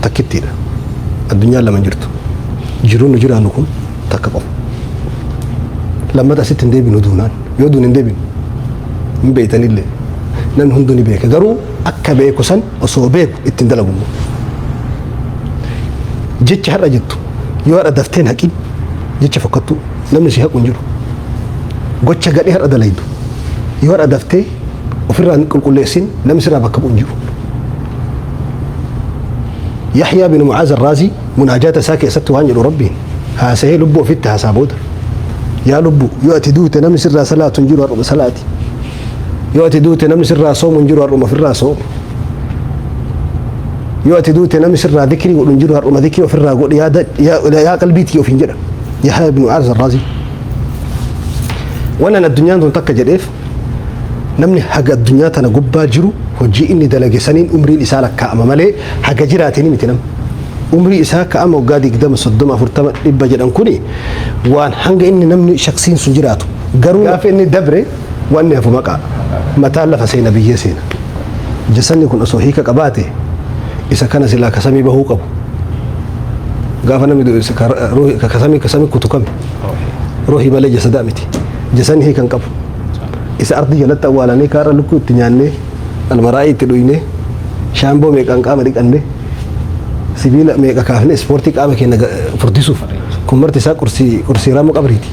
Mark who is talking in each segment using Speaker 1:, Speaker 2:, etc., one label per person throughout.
Speaker 1: Takkittiidha. Addunyaan lama hin jirtu. Jiruun nu jiraannu kun takka qofa. Lammata asitti hin deebinu duunaan. Yoo duun hin deebinu. Hin beektanillee. Namni hunduu ni beeka. Garuu akka beeku san osoo beeku ittiin dalagu immoo. Jecha har'a jettu yoo har'a daftee hin haqin jecha fokkattuu namni si haqu hin jiru. Gocha gadhee har'a dalaydu yoo har'a daftee ofirraa hin qulqulleessin namni sirraa bakka bu'u hin jiru. Yaxyaa bin Mucaaz Arraazii munaajaata isaa keessatti waan jedhu Rabbiin haasahee lubbuu ofitti haasaa booda. Yaa lubbu, yoo ati duute namni sirraa salaatu hin jiru, har'uma salaati. Yoo ati duute namni sirraa soomu hin jiru, har'uma ofirraa soomu. Yoo ati duute namni sirraa dhikrii godhu hin jiru, har'uma dhikrii ofirraa godhi, yaa qalbiitii ofiin jedha. Yaxyaa bin Mucaaz Arraazii. Wannan addunyaan tun takka jedheef, namni haga addunyaa tana gubbaa jiru hojii inni dalage saniin umriin isaa lakkaa'ama malee haga jiraatini miti. Namni umrii isaa ka'ama waggaa 20, 30, 40, 100 jedhan kuni waan hanga inni namni shaksiin sun jiraatu. Garuu gaafa inni dabre wanni hafu maqaa mataan lafa seena, biyyee seena. Jasanni kun osoo hiika qabaate isa kana silaa kasamii bahuu qabu. Gaafa namni du'e kasamii kutu kami? Ruuhii malee jasadaa miti. Jasanni hiika hin qabu. Isa ardi jalatti awwaalanii kaarra lukkuu itti nyaannee, almaraa'ii itti dhuynee, shaamboo meeqaan qaama dhiqannee, sibiila meeqa kaafnee ispoortii qaama keenya furdisuuf, kun marti isaa qursii qursii raamuu qabriiti.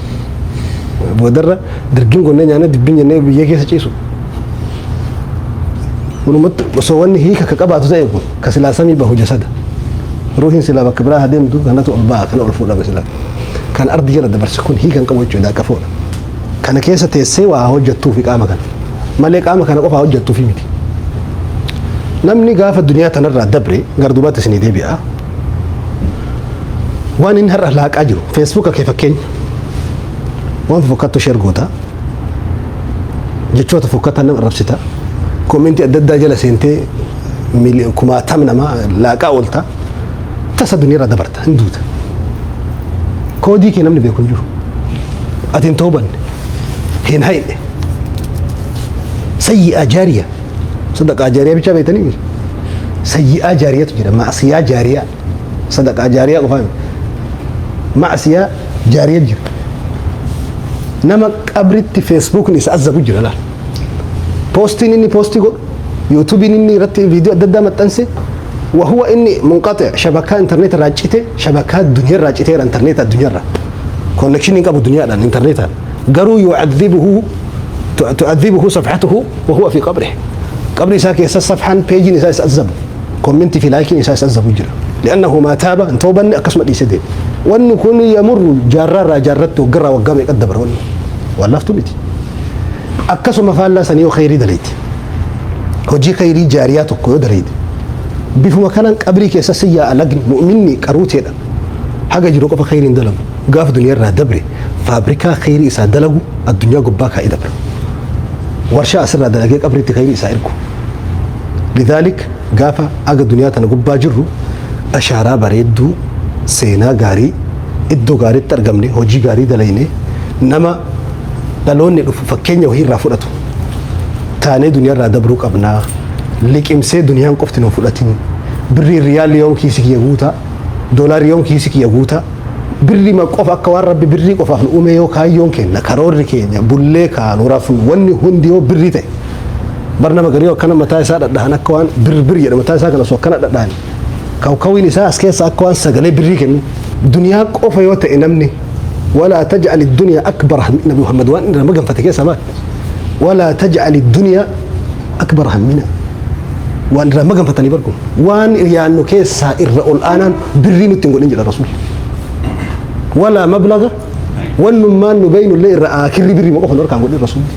Speaker 1: Boodarra dirgin gonnee nyaannee dibbin jennee biyyee keessa ciisu. Walumatti osoo wanni hiika ka qabaatu ta'e kun ka silaa samii bahu jasada. Ruuhiin silaa bakka biraa haa deemtu, kanatu ol ba'a, kana ol fuudhama silaa. Kan ardi jala dabarse kun hiika hin qabu jechuudha, qafoodha. Kana keessa teessee waa hojjettuufi qaama kana. Malee qaama kana qofaa hojjettuufi miti. Namni gaafa duniyaa tanarraa dabre gara duubaatti isinii deebi'a. Waan inni har'a laaqaa jiru Feesbuuka kee fakkeenya, waan fofokkattu share goota, jechoota fokkataa nama arrabsita, koomentii adda addaa jala seentee kumaatam nama laaqaa oolta. Tasa duniyaarraa dabarta, hin duuta. Koodii kee namni beeku hin jiru. Ati hin toobanne, hin hayne. Sayyi'aa jaariya, sadaqaa jaariyaa bichaa beektanii miti. Sayyi'aa jaariyatu jira, ma'asiyaa jaariyaa. Sadaqaa jaariyaa qofaa miti, ma'asiyaa jaariya jira. Nama qabritti Feesbuukni isa azabu jira laal. Poostiin inni poostii godhu, yuutuubiin inni irratti viidiyoo adda addaa maxxanse, wahuwa inni munqaxi shabakaa intarneet irraa cite, shabakaa duniyaa irraa citeera, intarneet addunyaa irraa konnekshinii hin qabu duniyaadhaan intarneetaan. Garuu yu'adhibuhu, tu'adhibuhu safhatuhu wahuwa fi qabrihi. Qabri isaa keessa safhaan peejiin isaa isa azabu, kommentii fi laayikiin isaa isa azabu jira. Li'annahu maa taaba, hin toobanne, akkasuma dhiisee deeme. Wanni kun yamurru jaarraa irraa jaarratti, waggarraa waggaa meeqa dabra. Wanni waan laaftu miti. Akkasuma faallaa sanii yoo khayrii dalayte, hojii khayrii jaariyaa tokko yoo dalayte, bifuma kanaan qabrii keessa si yaa'a lagni. Mu'minni qaruuteedha. Haga jiru qofa khayriin dalagu. Gaaf duniyaa irraa dabre faabrikaa khayrii isaa dalagu addunyaa gubbaa kaa'ee dabra. Warshaa asirraa dalagee qabriitti khayrii isaa ergu. Lidhaalik gaafa aga duniyaa tana gubbaa jirru ashaaraa bareedduu, seenaa gaarii, iddoo gaariitti argamne, hojii gaarii dalayne, nama dhaloonni dhufu fakkeenya wahii irraa fudhatu taanee duniyaa irraa dabruu qabnaa. Liqimsee duniyaan qofti nu fudhatin. Birrii, riyaalli yoom kiisi kiyya guutaa, doolaarri yoom kiisi kiyya guutaa, birrii ma qofa, akka waan Rabbi birrii qofaaf nu uume. Yoo kaayyoon keenya, karoorri keenya, bullee kaanu rafnu, wanni hundi yoo birrii ta'e, bar nama garii akkana mataa isaa dhadhahan, akka waan bir bir jedha mataa isaa kana osoo akkana dhadhahan, kawkawiin isaa as keessa akka waan sagalee birrii kennu. Duniyaa qofa yoo ta'e namni, ولا تجعل الدنيا أكبر هم. Nabi Muhammad waan inni nama ganfate keessa maal? ولا تجعل الدنيا أكبر همنا. Waan irraa maganfatanii barku waan yaannu keessaa irra ol aanaan birrii nutti hin godhin jedha Rasuul. ولا مبلغ wannummaan nu beeynu illee irra aakirri birrii qofa nu harkaan godhin Rasuulli.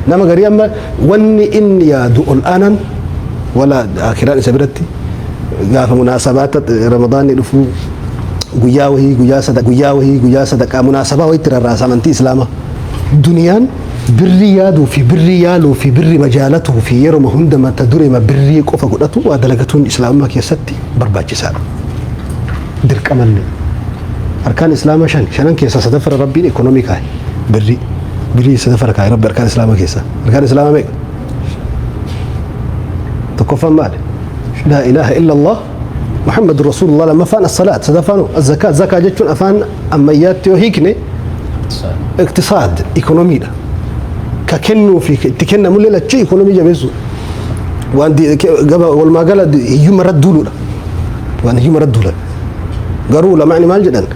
Speaker 1: Nama garii amma wanni inni yaadu ol aanaan wala akiraan isa biratti gaafa munaasabaata Ramadaanni dhufuu, guyyaa wahii, guyyaa sada, guyyaa wahii, guyyaa sadaqaa, munaasabaa wayitti rarraasa amantii islaamaa. Duniyaan birrii yaaduu fi birrii yaaluu fi birrii majaalatuu fi yeroma hunda mata dureema birrii qofa godhatu waa dalagatuun islaamummaa keessatti barbaachisaadha. Dirqamallee. Arkaan islaamaa shan, shanan keessaa sadaffara Rabbiin ekonomii kaa'e. Birrii. Birrii sadaffara kaa'e Rabbi arkaan islaamaa keessaa. Arkaan islaamaa meeqa? Tokkoffaan maali? لا إله إلا الله. Muhammad Rasulullah, lammaffaan as-salaat, sadaffaan az-zakaat. Zakaa jechuun afaan ammayyaatti yoo hiikne iqtisaad, ikonomiidha. Ka kennuu fi itti kennamullee lachuu ikonomii jabeessu. Waan gaba walumaa gala hiyyummaa irratti duuluudha. Waan hiyyummaa irratti duulan. Garuu ulamaani maal jedhan?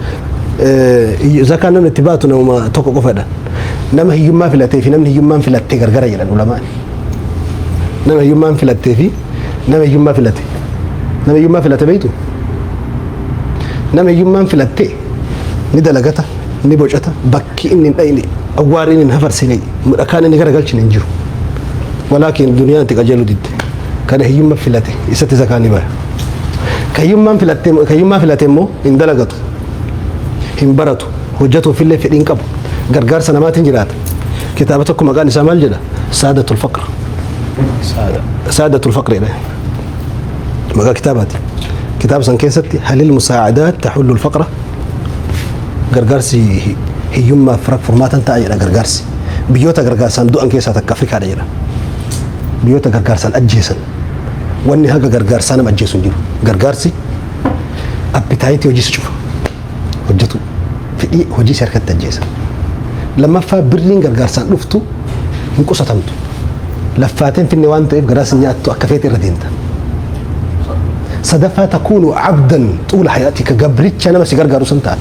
Speaker 1: Zakaan namni itti baatu namuma tokko qofadha. Nama hiyyummaa filatee fi namni hiyyummaan filattee gargara jedhan ulamaani. Nama hiyyummaan filattee fi nama hiyyummaa filate. Nama hiyyummaa filate beektu? Nama hiyyummaan filattee ni dalagata, ni bocata, bakki inni hin dhayne, awwaarri inni hin hafarsine, dhakaan inni garagalchine hin jiru. Walaakin duniyaan itti qajeeluu didde. Kana hiyyummaa filate isatti zakaan ni baya. Ka hiyyummaan filatte, ka hiyyummaa filate immoo hin dalagatu, hin baratu, hojjetuufillee fedhii hin qabu. Gargaarsa namaatiin jiraata. Kitaaba tokko maqaan isaa maal jedha? Saadatul Faqr.
Speaker 2: Saada.
Speaker 1: Saadatul Faqr jedha. Maqaa kitaabaati. Kitaaba san keessatti halil musaa'adaat tahullul faqra, gargaarsi hiyyummaaf furmaatan ta'a jedha gargaarsi. Biyyoota gargaarsaan du'an keessaa takka Afrikaadha jedha. Biyyoota gargaarsaan ajjeesan. Wanni haga gargaarsaa nama ajjeesu hin jiru. Gargaarsi appetite hojii si cufa. Hojjetu. Fedhii hojii si harkatti ajjeesa. Lammaffaa, birriin gargaarsaan dhuftu hin qusatamtu. Laffaateen finne waan ta'eef garaas hin nyaattu, akka feete irra deemta. Sadaffaa, takuunu abdan xuula hayaatika, gabricha nama si gargaaru san ta'a.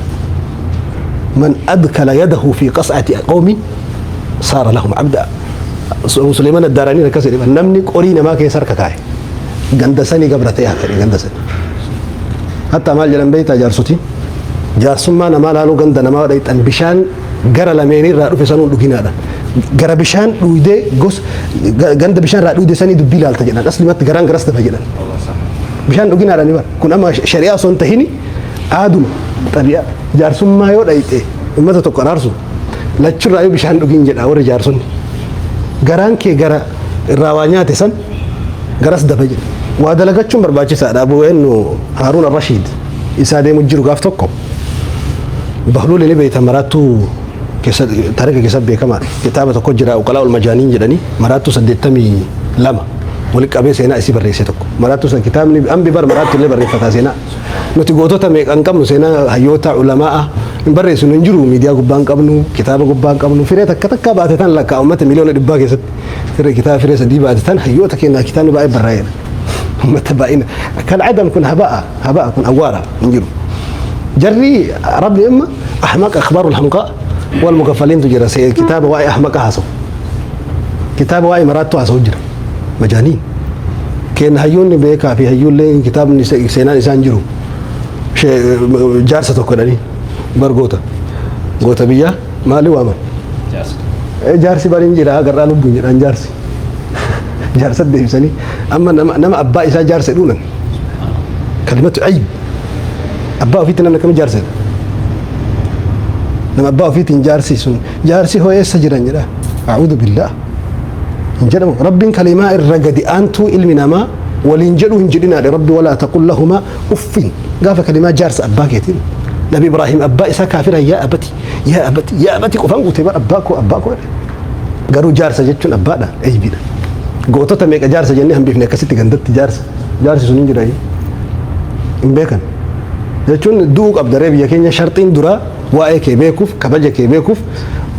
Speaker 1: Man adkala yadahu fi qas'ati qawmin saara lahum abda. Abu Suleiman Addaaranii akkas jedhe: namni qorii namaa keessa harka kaa'e ganda sanii gabra ta'e hafe ganda sanii. Hatta maal jedhan beektaa jaarsotiin? Jaarsummaa namaa laaluu ganda namaa dhayxan bishaan gara lameenii irraa dhufe sanuun dhuginaadha. Gara bishaan dhuydee gos ganda bishaan irraa dhuyde sanii dubbii laalta jedhan. Aslimatti garaan garas dafa jedhan. Bishaan dhuginaadha ni bara. Kun amma shari'aa osoo hin tahini aaduma xabi'a. Jaarsummaa yoo dhayxe uummata tokko araarsu lachurraa yoo bishaan dhugin jedha warri jaarsonni. Garaan kee gara irraa waa nyaate san garas dafa jedha. Waa dalagachuun barbaachisaadha. Abu eenyu, Haaruun Ar-Rashiid isaa deemu jiru gaaf tokko. Bahluuli ni beekta, maraattuu keessa taarika keessatti beekamaadha. Kitaaba tokko jira, Uqalaa ul Majaaniin jedhanii, maraattuu 82 walitti qabee seenaa isii barreesse tokko. Maraattuu san kitaabni ambi bar maraattuu illee barreeffataa seenaa. Nuti gootota meeqa hin qabnu, seenaa hayyoota ulamaa hin barreessinu, hin jiru. Miidiyaa gubbaa hin qabnu, kitaaba gubbaa hin qabnu. Firee takka takka baate tan lakkaa uummata 100,000,000 keessatti firee kitaaba firee sadii baate tan hayyoota keenyaa kitaabni baay'ee barraa'eera. Uummata baay'ina kan adam kun haba'a haba'a kun awwaara hin jiru. Jarri Arabni amma ahmaq akhbaarul hamqaa wal mukaffaliintu jira, kitaaba waa'ee ahmaqa haasa'u. Kitaaba waa'ee maraattuu haasa'u jira. Majaaniin. Kenna hayyoonni beekaa fi hayyuullee kitaabni seenaan isaan jiru. Jaarsa tokko jedhanii bar goota. Goota biyyaa maali waaman?
Speaker 2: Jaarsa.
Speaker 1: Jaarsi bariin jira agarraa lubbuun jedhan jaarsi. Jaarsa deebisanii amma nama abbaa isaa jaarsa jedhuunan. Kalimatu ayib. Abbaa ofiitti namni akkamitti jaarsa jedha? Nama abbaa ofiitiin jaarsi sun jaarsi hoo eessa jiran jedha. A'uudhu billaah. Hin jedhamu. Rabbiin kalimaa irra gadi aantuu ilmi namaa waliin jedhu hin jedhinaadha. Rabbi walaa taqul lahumaa uffin. Gaafa kalimaa jaarsa abbaa keetiin. Nabi Ibraahim abbaa isaa kaafira yaa abati, yaa abati, yaa abati qofaan guutee bar abbaa koo, abbaa koo jedhe. Garuu jaarsa jechuun abbaadha, eeybiidha. Gootota meeqa jaarsa jennee hambifne akkasitti gandatti jaarsa. Jaarsi sun hin jira. Hin beekan. Jechuun du'uu qabda ree biyya keenya sharxiin duraa waa'ee kee beekuuf, kabaja kee beekuuf,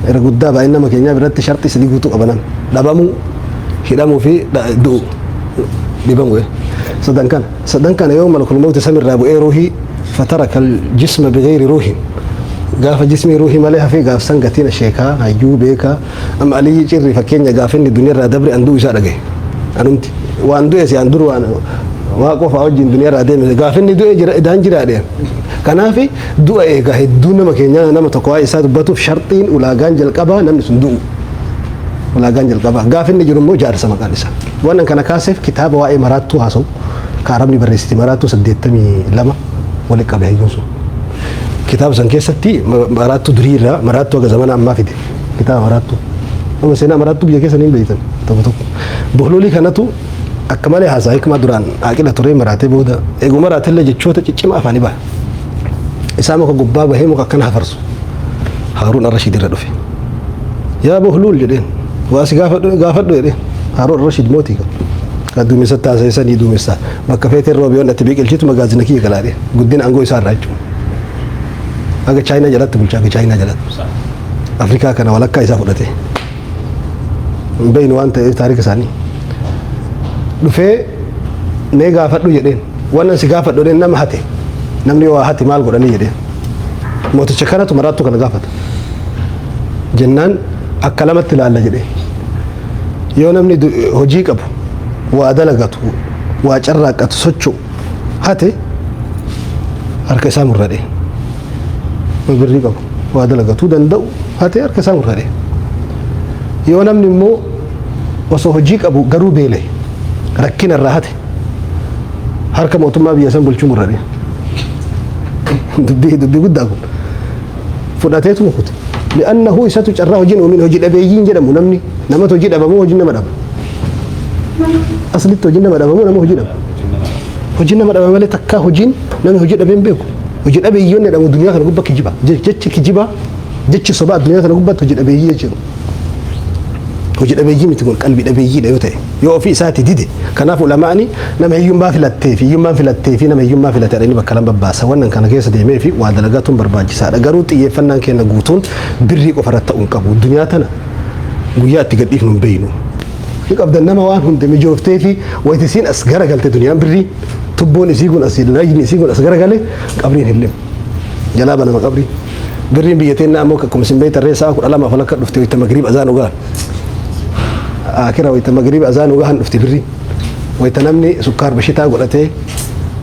Speaker 1: irra guddaa baay'ina nama keenyaa biratti sharxii sadii guutuu qaba namni. Dhabamuu, hidhamuu fi du'uu. Dhibamuu. Sadan kana. Sadan kana yoo malakul mawti samirraa bu'ee ruuhii fataraka jisma bigayri ruuhin. Gaafa jismii ruuhii malee hafee gaaf san gatiin sheekaa hayyuu beekaa amma Aliyyi Cirri fakkeenya gaafa inni duniyaarraa dabre an du'u isaa dhagaye. Anumti waan du'e si an dur waan waa qofa wajjin duniyaarraa deeme gaafa inni du'e jira idaan jiraadhe. Kanaaf du'a eegaa hedduu nama keenya nama tokko waa'ee isaa dubbatuuf sharxiin ulaagaan jalqabaa namni sun du'u. Ulaagaan jalqabaa gaafa inni jiru immoo jaarsa maqaan isaa. Waan kana kaaseef kitaaba waa'ee maraattuu haasa'u ka Arabni barreessite maraattuu 82 walitti qabe hayyuun sun. Kitaaba san keessatti maraattuu durii irraa maraattuu haga zamana ammaa fide kitaaba maraattuu. Amma seenaa maraattuu biyya keessa ni beektan tokko tokko. Buhluulii kanatu akka malee haasaa hikmaa duraan aqila turee maraatee booda eeguu maraatellee jechoota ciccimaa afaanii baha. Isaa muka gubbaa bahee muka akkana hafarsu. Haaruun Arrashiid irra dhufe. Yaa Buhluul jedheen. Waa si gaafadhu gaafadhu jedheen. Haaruun Arrashiid mootii qaba. Ka duumessa taasisanii duumessa bakka feetee roobi yoon ati biqilchitu magaazina kiyya galaadhe guddina aangoo isaa irraa jechuudha. Haga Chaayinaa jalatti bulcha, haga Chaayinaa jalatti. Afrikaa kana walakkaa isaa fudhate. Hin beeynu waan ta'eef taarika isaanii. Dhufee mee gaafadhu jedheen. Wannan si gaafadhu jedheen nama hate. Namni waa hate maal godhanii jedheen. Mooticha kanatu maraattuu kana gaafata. Jennaan akka lamatti ilaalla jedhee. Yoo namni hojii qabu, waa dalagatu, waa carraaqqatu, socho'u hate harka isaa murradhe. Birrii qabu, waa dalagatuu danda'u hate harka isaa murradhe. Yoo namni immoo osoo hojii qabu garuu beela'e rakkina irraa hate harka mootummaa biyya san bulchuu murradhe. Dubbii guddaa kun. Fudhateetuma kute. Li'annahu isatu carraa hojiin uumin hojii dhabeeyyiin jedhamu namni namatu hojii dhabamoo hojiin nama dhaba. Aslitti hojiin nama dhabamoo nama hojii dhaba. Hojiin nama dhaba malee takkaa hojiin namni hojii dhabee hin beeku. Hojii dhabeeyyoon jedhamu duniyaa kana gubbaa kijiba. Jechi kijibaa jechi sobaa addunyaa kana gubbaatti hojii dhabeeyyii jechuudha. Hojii dhabeeyyii miti kun qalbii dhabeeyyiidha yoo ta'e yoo ofii isaati dide. Kanaaf ulamaani nama hiyyummaa filattee fi hiyyummaan filattee fi nama hiyyummaa filate jedhanii bakka lama babbaasa. Wannan kana keessa deemee fi waa dalagatuun barbaachisaadha. Garuu xiyyeeffannaan keenya guutuun birrii qofa irratti ta'uu hin qabu. Duniyaa tana guyyaa itti gadhiifnu hin beeknu. Ni qabdan nama waan hunda mijooftee fi wayita isiin as garagalte duniyaan birrii tubboon isii kun as rajni isii kun as garagale qabriin hin limu. Jalaa banama qabrii. Birriin biyya teennaa ammoo akkuma isin beektan ree sa'a 12 walakka dhufte wayita magriib azaan ugaan. Akira wayita magriib azaan ugaan dhufte birriin. Wayita namni sukkaar bashitaa godhatee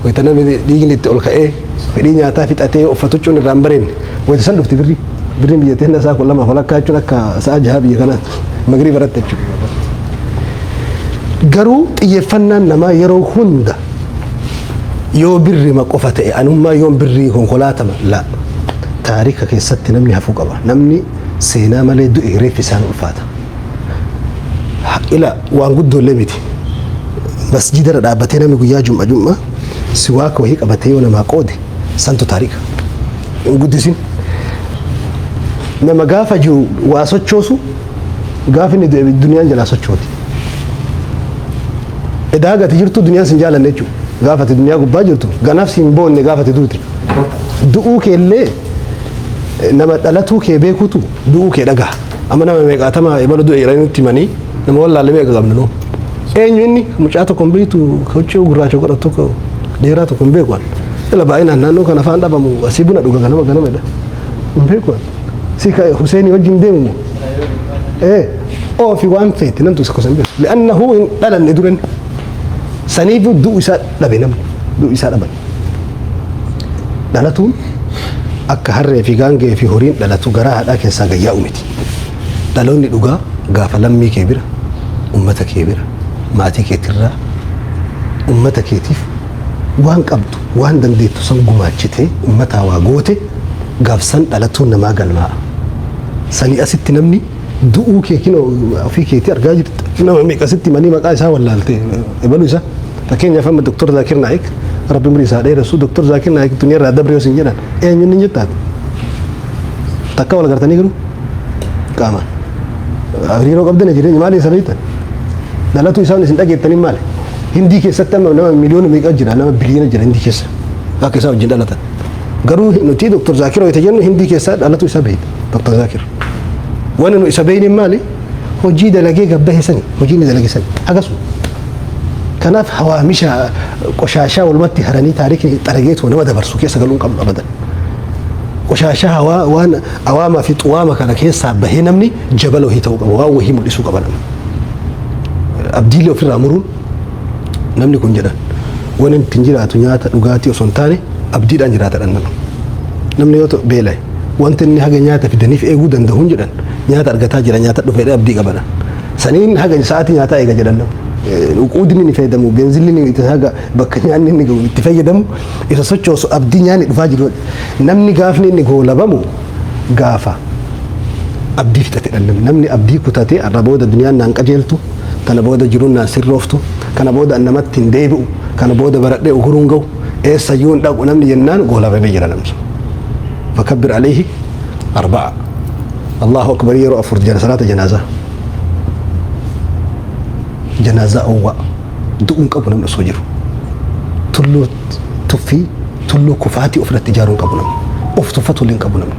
Speaker 1: wayita namni dhiigni itti ol ka'ee fedhii nyaataa fixatee uffata huccuun irraa hin bareenne wayita san dhufte birriin. Birriin biyya teennaa sa'a 12 walakkaa jechuun akka sa'a 6 biyya kanaatti magriib irratti jechuudha. Garuu xiyyeeffannaan namaa yeroo hunda yoo birrima qofa ta'e anummaa yoon birrii konkolaatama la taarika keessatti namni hafuu qaba. Namni seenaa malee du'e reeffi isaan ulfaata. Ila waan guddoollee miti. Masjida irra dhaabbatee namni guyyaa jum'a jum'a siwaaka wahii qabatee yoo namaa qoode santu taarika. Hin guddisin. Nama gaafa jiru waa sochoosu gaafa inni du'e duniyaan jalaa sochooti. Edaa gati jirtu duniyaan sin jaalanne jechuudha. Gaafa ati duniyaa gubbaa jirtu ganaaf siin boonne gaafa ati duute. Du'uu kee illee nama dhalatuu kee beekutu du'uu kee dhagaha. Amma nama meeqaatama ebala du'e jedhanii nutti himanii nama wallaalle meeqa qabna nuu. Eenyu inni mucaa tokko hin beektu huccuu gurraacha godhatu tokko dheeraa tokko hin beeku an. Ila baay'inaan naannoo kana afaan dhabamu asii buna dhuga ganama ganama jedha. Hin beeku an. Si ka Huseenii wajjin deemu moo? Ee oofi waan feete namtu isa kusan beeku. Li'annahu hin dhalanne duran. Saniifuu du'u isaa dhabe namni. Du'u isaa dhaban. Dhalatuun akka harree fi gaangee fi horiin dhalatu garaa haadhaa keessaa gayyaa'u miti. Dhaloonni dhugaa gaafa lammii kee bira, ummata kee bira, maatii keetirraa, ummata keetiif waan qabdu, waan dandeettu san gumaachitee ummataa waa goote gaafsan dhalatuun namaa galmaa'a. Sanii asitti namni du'uu kee kinoo ofii keetii argaa jirta. Nama meeqa sitti himanii maqaa isaa wallaalte ebalu isa. Fakkeenyaaf amma Dr. Zaakir Naayik Rabbi umrii isaa dheeressu Dr. Zaakir Naayik duniyaa irraa dabre yoo sin jedhan eenyu inni jettaati. Takka wal gartanii garuu qaamaan. Hariiroo qabdan jireenya maali isa beektan? Dhalatuu isaan isin dhageettanii maali? Hindii keessatti amma nama miliyoona meeqa jira nama biliyoona jira hindii keessa akka isaa wajjin dhalatan. Garuu nuti Dr. Zaakir wayita jennu hindii keessaa dhalatuu isaa beekna Dr. Zaakir. Wanni nu isa beekne maali? Hojii dalagee gabbahe sani hojii inni dalage sani akkasuma. Kanaaf hawaamisha qoshaashaa walumatti haranii taarikni xarageetuma nama dabarsu keessa galuu hin qabnu abadan. Qoshaashaa hawaa waan awaamaa fi xuwaama kana keessaa bahee namni jabala wahii ta'uu qaba waan wahii mul'isuu qaba namni. Abdiilee ofirraa muruun namni kun jedhan waan ittiin jiraatu nyaata dhugaatii osoo hin taane abdiidhaan jiraata dhan nama. Namni yoo beela'e wanti inni haga nyaata fidaniif eeguu danda'uun jedhan nyaata argataa jira nyaata dhufeedha abdii qabadha. Saniin haga sa'aatii nyaataa eega jedhan nama. Uquudni inni fayyadamu beenzilli inni itti haga bakka nyaanni inni gahu itti fayyadamu isa sochoosu abdii nyaanni dhufaa jiru. Namni gaafni inni goolabamu gaafa abdii fixate dha namni. Namni abdii kutatee har'a booda duniyaan naan qajeeltu kana booda jiruun naan sirrooftu kana booda an namatti hin deebi'u kana booda baradhee uguruun gahu eessayyuu hin dhaqu namni jennaan goolabamee jira namni sun. Fakabbir alayhi arba'a. Allahu akbar yeroo afur jala salaata janaazaa. Janaazaa owwaa. Du'uu hin qabu namni osoo jiru. Tulluu tuffii, tulluu kufaatii ofirratti ijaaruu hin qabu namni. Of tuffatu illee hin qabu namni.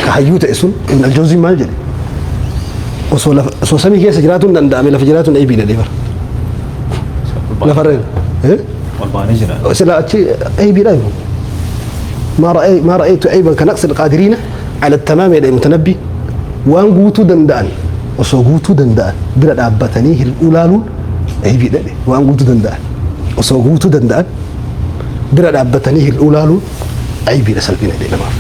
Speaker 1: Ka hayyuu ta'e sun Ibn Al-Jawziin maal jedhe? Osoo lafa osoo samii keessa jiraatuun danda'ame lafa jiraatuun aybii jedhee bara. Lafarra eh?
Speaker 2: Ol ba'anii jira.
Speaker 1: Sila achi aybiidha. ما رأيت عيبا كنقص القادرين على التمام jedhe Mutanabbi. Waan guutuu danda'an osoo guutuu danda'an bira dhaabbatanii hir'uu laaluun aybiidha jedhe. Waan guutuu danda'an osoo guutuu danda'an bira dhaabbatanii hir'uu laaluun aybiidha, salphina jedhe namaaf.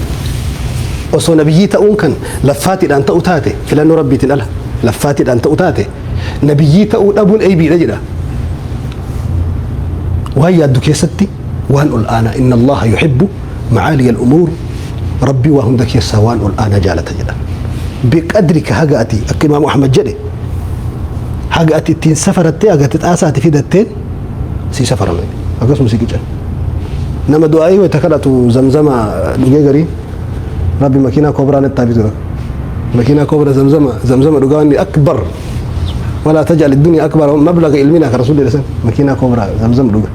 Speaker 1: Osoo nabiyyii ta'uun kan laffaatiidhaan ta'u taate, filannoo rabbiitiin ala laffaatiidhaan ta'u taate, nabiyyii ta'uu dhabuun aybiidha jedha. Waan yaaddu keessatti waan ol aanaa, إن الله يحب معالي الأمور, rabbii waa hunda keessaa waan ol aanaa jaalata jedha. بقدرك, haga ati, akka Imaamu Ahmad jedhe, haga ati ittiin safarattee, haga ati xaasaati fidatteen si safarame, akkasuma si qican. Nama du'aa'ii wayita kadhatu zamzama dhugee garii rabbi makiinaa kobraa natti haa bitu, makiinaa kobra, zamzama zamzama dhugaa inni أكبر ولا تجعل الدنيا أكبر مبلغ علمنا كرسول الله ماكينة كوبرا زمزم dhuga.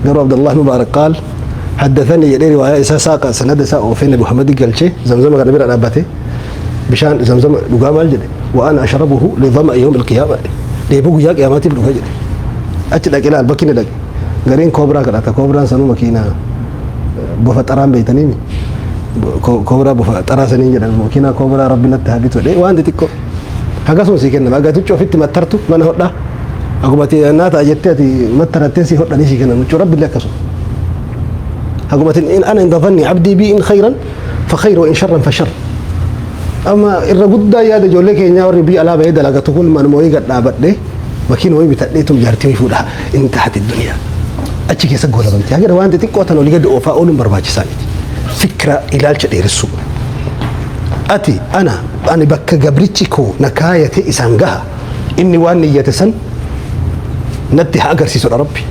Speaker 1: Garuu Abdullah Mubarak قال حدثني jedhee riwaayaa isaa saaqa, sanada isaa oofee Nabi Muhammad galchee zamzama kana bira dhaabbate bishaan zamzama dhugaa maal jedhe? وأنا أشربه لظمأ يوم القيامة, dheebuu guyyaa qiyaamaatiif dhuga jedhe. Achi dhaqe ilaal, bakki inni dhaqe gariin koobraa kadhata. Koobraan sanuu makiinaa bofa xaraan beeytaniimi, koobraa bofa xaraa saniin jedhan. Makiinaa koobraa rabbi natti haa bitu jedhee waan xixiqqoo akkasuma sii kennama. Agatichi ofitti mattartu mana hodhaa akkuma ati naa ta'a jettee ati mattarattee sii hodhanii sii kennan. Huccuu rabbi illee akkasuma akkuma ati أنا عند ظن عبدي بي إن خيرا فخير وإن شرا فشر. Amma irra guddaa yaada ijoollee keenyaa warri biyya alaa bahee dalagatu kun manuma wayii gad dhaabadhee makiina wayii bitadheetum jaartii wayii fuudha, انتهت الدنيا, achi keessa goolabamte. Haga waan xixiqqoo tan olii gadi oofaa ooluun barbaachisaa miti. Fikira ilaalcha dheeressuu. Ati ana ani bakka gabrichi koo na kaayate isaan gaha, inni waan niyyate san natti haa agarsiisudha. Rabbi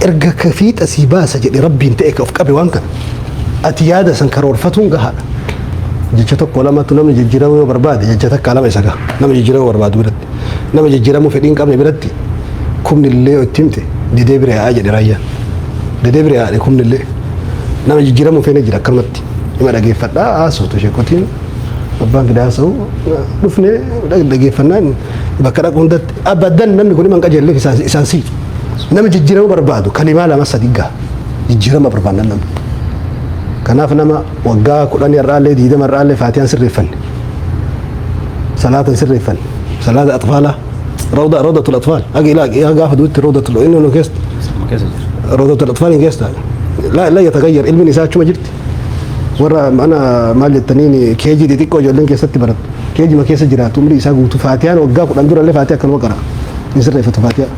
Speaker 1: erga ka fiixa sii baasa jedhe rabbiin ta'e ka of qabe waan kana ati yaada san karoorfatuun gahaadha. Jecha tokko lamatu namni jijjiiramuu yoo barbaade jecha takka lama isa gaha. Nama jijjiiramuu barbaadu biratti, nama jijjiiramuu fedhii hin qabne biratti kumni illee yoo itti himte didee bira yaa'aa jedhe raayyaan. Didee bira yaa'e kumni illee. Nama jijjiiramuu feene jira, akkanumatti hima dhageeffadhaa haasoftu sheekotiin abbaan fide haasa'u dhufnee dhageeffannaan bakka dhaqu hundatti abadan namni kun himan qajeelleef isaan siitu. Nama jijjiiramuu barbaadu kalimaa lama sadi gaha jijjiirama barbaannan namni. Kanaaf nama waggaa 10 irraallee 20 irraallee faatiyaan sirreeffanne, salaatan sirreeffanne, salaata atfaalaa, روضة روضة الأطفال أجي لا gaafa duutti روضة إنه إنه keessa
Speaker 2: Keessa jira.
Speaker 1: روضة الأطفال in keessa لا لا يتغير ilmi isaa achuma jirti. Warra mana maal jettaniin keejii xixiqqoo ijoolleen keessatti baratu, keejima keessa jiraatu umrii isaa guutuu faatiyaan waggaa 10 durallee faatiyaa akkanuma qara hin sirreeffatu faatiyaa.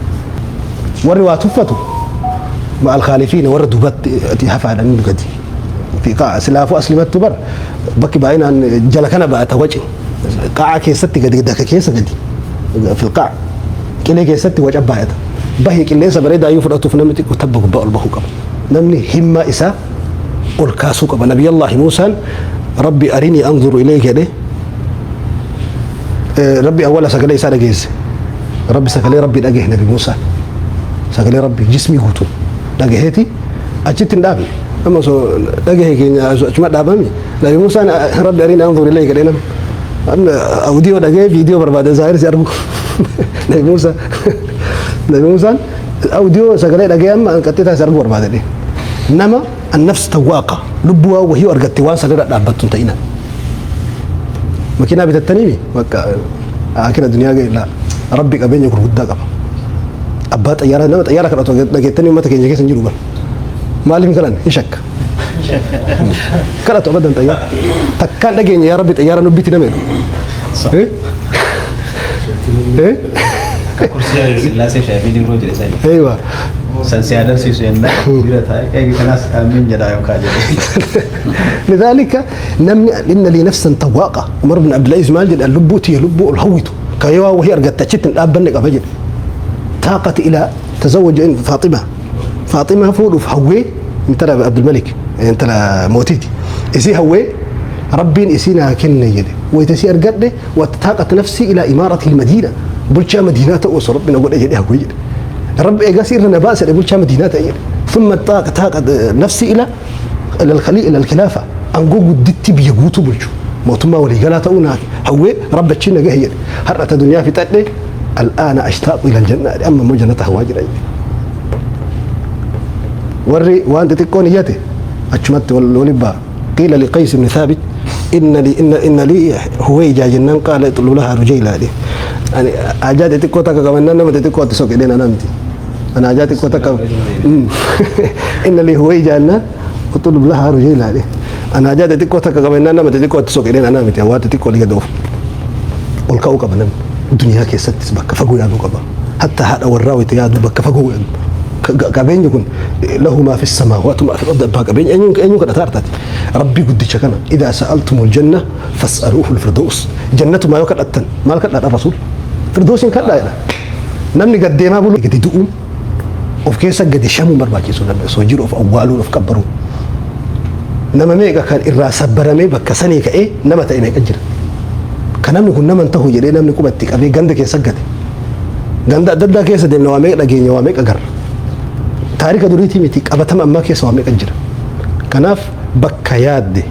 Speaker 1: Warri waa tuffatu مع الخالفين, warra duubatti hafaadhan gadi fi qaa'a silaafuu aslimattu bar bakki baay'inaan jala kana ba'ata waci qaa'a keessatti gadi daka keessa gadi في القاع qilee keessatti waca baay'ata. Bahi qilleensa bareedaa iyyuu fudhatuuf namni xiqqoo tabba gubbaa ol bahuu qaba. Namni himmaa isaa ol kaasuu qaba. Nabiyallaahi Muusaan رب أرني أنظر إليك jedhe. Rabbi awwala sagalee isaa dhageesse. Rabbi sagalee rabbi dhagahe. Nabi Muusaan sagalee rabbi jismii guutuun dhagaheeti achitti hin dhaabne. Amma osoo dhagahe keenya achuma dhaabame. Nabi Muusaan رب أرني أنظر إليك jedhe. Nama amma audio dhagahee viidiyoo barbaade zaahir si argu. Nabi Muusaa, Nabi Muusaan audio sagalee dhagahee amma qaxxitaa si argu barbaade. Nama النفس تواقة, lubbuu waan wahii argatte waan sanirra dhaabbattu hin ta'ina. Makiinaa bitattaniimi bakka akira duniyaa ga'e la. Rabbi qabeenya gurguddaa qaba. Abbaa xayyaaraa, nama xayyaara kadhatu dhageettanii uummata keenya keessa hin jiru bara. Maaliif hin kadhanne? Hin shakka kadhatu abadan xayyaara takkaan dhageenya. Yaa rabbi xayyaara nu biti nama jedhu. Eh? Eh?
Speaker 2: Kursii Sillaasee shaafii dirroo jedhe sani.
Speaker 1: Eeywa.
Speaker 2: San si agarsiisu yennaa bira taa'e eegi kanaas amiin jedhaa yookaan jedhe.
Speaker 1: لذلك namni إن لي نفسا تواقة, عمر بن عبد العزيز maal jedha? Lubbuu tiyya lubbuu ol hawwitu kayyoo wahii argatte achitti hin dhaabbanne qaba jedhe. طاقت إلى تزوج فاطمة, فاطمة fuudhuuf hawwee, intala Abdulmalik, intala mootiiti isii hawwee, rabbiin isii naa kenne jedhe. Wayita isii argadhe وطاقت نفسي إلى إمارة المدينة, bulchaa madiinaa ta'uu osoo rabbi na godhe jedhe hawwee jedhe. Rabbi eegasii irra na baase bulchaa Madiinaa ta'e jedhe. Thumma taaqa nafsi ila ila alkhilaafa, aangoo gudditti biyya guutuu bulchu, mootummaa waliigalaa ta'uu naa hawwee Rabbi achiin na gahe jedhe. Har'a ta duniyaa fixadhe, al'aana ashtaaqu ila aljanna, amma immoo jannata hawwaa jira jedhe. Warri waan xixiqqoon iyyate achumatti waliin ba'a. Qiila li Qays ibn Thaabit inna li inna inna li huwayjaa jennaan, qaala ixlu lahaa rujaylaa jedhe. Ani hajaa xixiqqoo takka qabannaan nama xixiqqootti soqe dheen anaa miti. Ana hajaa xiqqoo takka, inna li huwayjaa jennaan, utlub lahaa rujaylaa jedhe. Ana hajaa xixiqqoo takka qabannaan nama xixiqqootti soqe dheen anaa miti. Waa xixiqqoo liga doofu. Ol ka'uu qaba namni. Duniyaa keessattis bakka fagoo yaaduu qaba. Hatta haadha warraa wayita yaadu bakka fagoo yaadu. Qabeenyi kun lahu maa fi samaawaatu maa fi ardi, abbaa qabeenya eenyuun eenyuun kadhataa artaati. Rabbii guddicha kana, idaa sa'altumul janna fas'aluuhu al-firdaus. Jannatumaa yoo kadhattan maal kadhaadha rasuul? Firdausiin kadhaa jedha. Namni gad deemaa bulu gadi du'uun of keessa gadi shamuun barbaachisu, namni osoo jiru of awwaaluun of qabbaruun. Nama meeqa kan irraa sabbaramee bakka sanii ka'ee nama ta'e meeqa jira. Kan namni kun nama hin ta'u jedhee namni quba itti qabee ganda keessa gate. Ganda adda addaa keessa deemna, waa meeqa dhageenya, waa meeqa agarra. Taarika duriitii miti, qabatama ammaa keessa waa meeqa jira. Kanaaf bakka yaadde,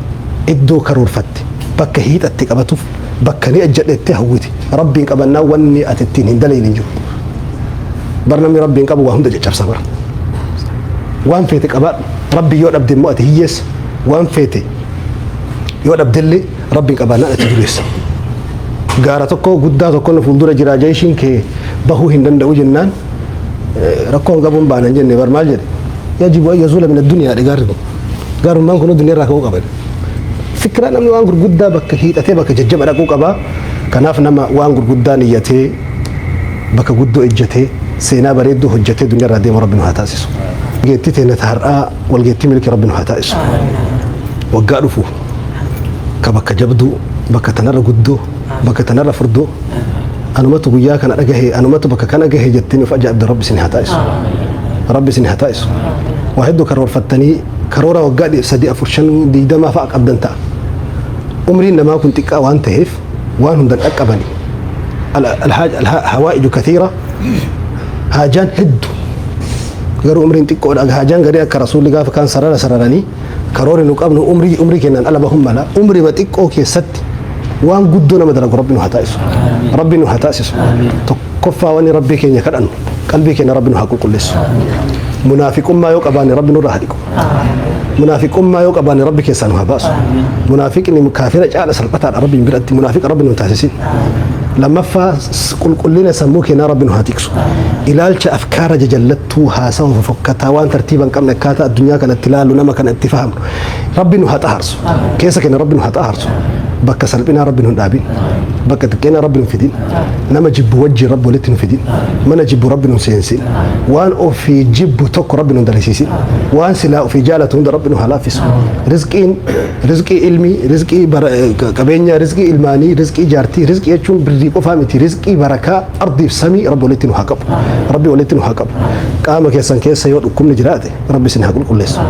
Speaker 1: iddoo karoorfatte, bakka hiixatte qabatuuf, bakka ni ajjadhettee hawwite Rabbiin qabannaa wanni ati ittiin hin dalayne hin jiru. Bar namni Rabbiin qabu waa hunda caccabsa bara. Waan feete qabaadhu. Rabbi yoo dhabde immoo ati hiyyeessa. Waan feete yoo dhabdellee Rabbiin qabaannaan ati dureessa. Gaara tokko guddaa tokko nu fuuldura jira, jeeshiin kee bahuu hin danda'u jennaan, rakkoon qabuun baanan jenne bar maal jedhe? Yajibu an yazuula min addunyaa jedhe, gaarri kun. Gaarummaan kun duniyaa irraa ka'uu qaba. Fikiraa namni waan gurguddaa bakka hiixatee bakka jajjaba dhaquu qaba. Kanaaf nama waan gurguddaa niyyatee bakka guddoo ejjatee seenaa bareedduu hojjetee duniyaa irraa deemu Rabbi nu haa taasisu. Geettii teenya har'aa walgeettii milkii Rabbi nu haa taasisu. Waggaa dhufu ka bakka jabduu, bakka tanarra guddoo, bakka tanarra furdoo, anumatu guyyaa kana dhagahe, anumatu bakka kana gahe jettanii of ajaa'ibda Rabbi isin haa taasisu. Rabbi isin haa taasisu. Waa hedduu karoorfattanii karoora waggaa 3, 4, 5, 20 fa'a qabdan ta'a. Umriin namaa kun xiqqaa waan ta'eef waan hundan dhaqqabani. Hawaa'iju kathiira, haajaan hedduu, garuu umriin xiqqoodha. Haajaan garii akka rasuulli gaafa kaan sarara sararanii karoorri nu qabnu umrii kennaan ala bahun mala. Umrii xiqqoo keessatti waan guddoo nama dalagu Rabbi nu haa taasisu. Rabbi nu haa taasisu. Tokkoffaa wanni Rabbii keenya kadhannu, qalbii keenya Rabbi nu haa qulqulleessu. Munaafiqummaa yoo qabaanne Rabbi nurraa haa dhiqu. Munaafiqummaa yoo qabaanne Rabbi keessaa nu haa baasu. Munaafiqni kaafira caala salphataadha Rabbiin biratti. Munaafiqa Rabbi nu hin taasisin. Lammaffaa, qulqullina sammuu keenyaa Rabbi nu haa tiksu. Ilaalcha afkaara jajallattuu, haasawa fofokkataa, waan tartiiba hin qabne, akkaataa addunyaa kanatti ilaallu, nama kana itti fahamnu Rabbi nu haa xaharsu. Keessa keenya Rabbi nu haa xaharsu. Bakka salphinaa Rabbi nu hin dhaabin. Bakka xiqqeenaa Rabbi nu hin fidin. Nama jibbu wajjin Rabbi walitti nu fidin. Mana jibbu Rabbi nu hin seensin. Waan ofii jibbu tokko Rabbi nu hin dalasiisin. Waan silaa ofii jaalatu hunda Rabbi nu haa laaffisu. Rizqiin rizqii ilmii, rizqii qabeenya, rizqii ilmaanii, rizqii jaartii, rizqii jechuun birrii qofaa miti, rizqii barakaa ardiif samii Rabbi walitti nu haa qabu. Rabbi walitti nu haa qabu. Qaama keessan keessa yoo dhukkubni jiraate Rabbi isin haa qulqulleessu.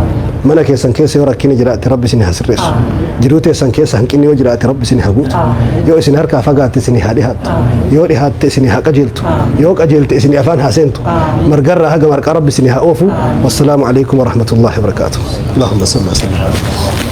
Speaker 1: Mana keessan keessa yoo rakkinni jiraate Rabbi isin haa sirreessu. Jiruu teessan keessa hanqinni yoo jiraate Rabbi isin haa guutu. Yoo isin harkaa fagaatte isin haa dhihaattu. Yoo dhihaatte isin haa qajeeltu. Yoo qajeelte isin afaan haa seentu. Margarraa haga marqaa Rabbi isin haa oofu. Wassalaamu alaikum warahmatullahi wabarakaatuh. Allahumma salli wa sallim.